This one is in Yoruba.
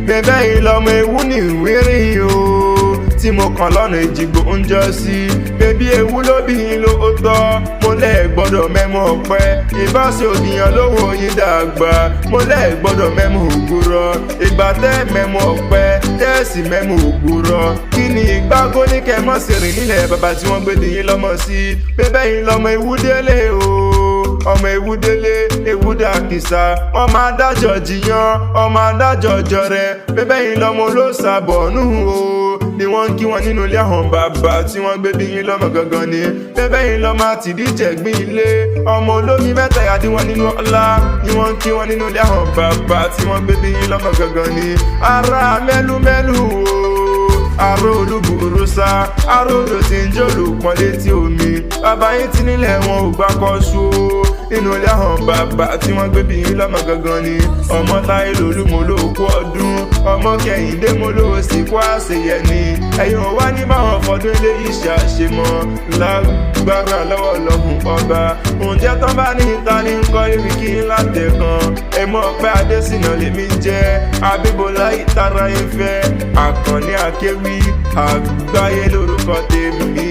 Bẹ́ẹ̀ yìí lọ́mọ ewu ní ìwérí o tí mo kàn lọ́nà ìjìgbò ń jọ sí. Bébí ewu ló bí yín lóòótọ́, mo lẹ́ẹ̀ gbọ́dọ̀ mẹ́mú ọ̀pẹ. Ìbáṣe òdìyàn lówó yín dàgbà, mo lẹ́ẹ̀ gbọ́dọ̀ mẹ́mú ògùrọ̀. Ìgbà tẹ́ mẹ́mú ọ̀pẹ, tẹ́ẹ̀sì mẹ́mú ògùrọ̀. Kí ni ìgbágó ní kẹ́ mọ́ sí rìn nílẹ̀ bàbá tí wọ́n gbé bí yín lọ́mọ sí? Bébẹ́ yín lọ́mọ ewu délé o, ọmọ ewu délé ewu dàkísà, ọmọ adájọ́ jiyàn, ọmọ adájọ́ jọrẹ. Bébẹ́ yín lọ́mọ olóṣàbọ̀nù o, ni wọ́n ń kí wọn nínú ilé àwọn bàbá tí wọ́n gbé bí yín lọ́mọ gangan ni. Bébẹ́ yín lọ́mọ àtìdíjẹ̀gbín ilé, ọmọ olómi mẹ́ta yàdí wọn nínú ọlá, ni wọ́n ń kí wọn nínú ilé àwọn bàbá tí wọ́n gbé bí yín lọ́mọ gangan ni. Ara mẹ́lúmẹ́lú o, aró olúburúsá, aró odò tí ń jòlù pọ́n létí omi, bàbá yín tí nílẹ̀ wọn ò gbá kọ́ sú o, nínú ilé àwọn bàbá tí wọ́n gbé bí yín lọ́mọ gangan ni. Ọmọ táyé lolú mo ló kú ọdún, ọmọ kẹhìndé mo ló sì kú àṣeyẹ ni. Ẹ̀yin ò wá ní báwọn fọdún eléyìí ṣàṣemọ́ lágbára lọ́wọ́ lọ́hùn ọba. Ǹjẹ́ tán bá ní ìta ní kọ́ ibi kí n látẹ̀kan ẹ̀mọ́ ọpẹ́ adésínà lèmi ń jẹ́ abíbọ́lá ìtara ìfẹ́ àkànní akéwì àgbáyé lórúkọ tèmi.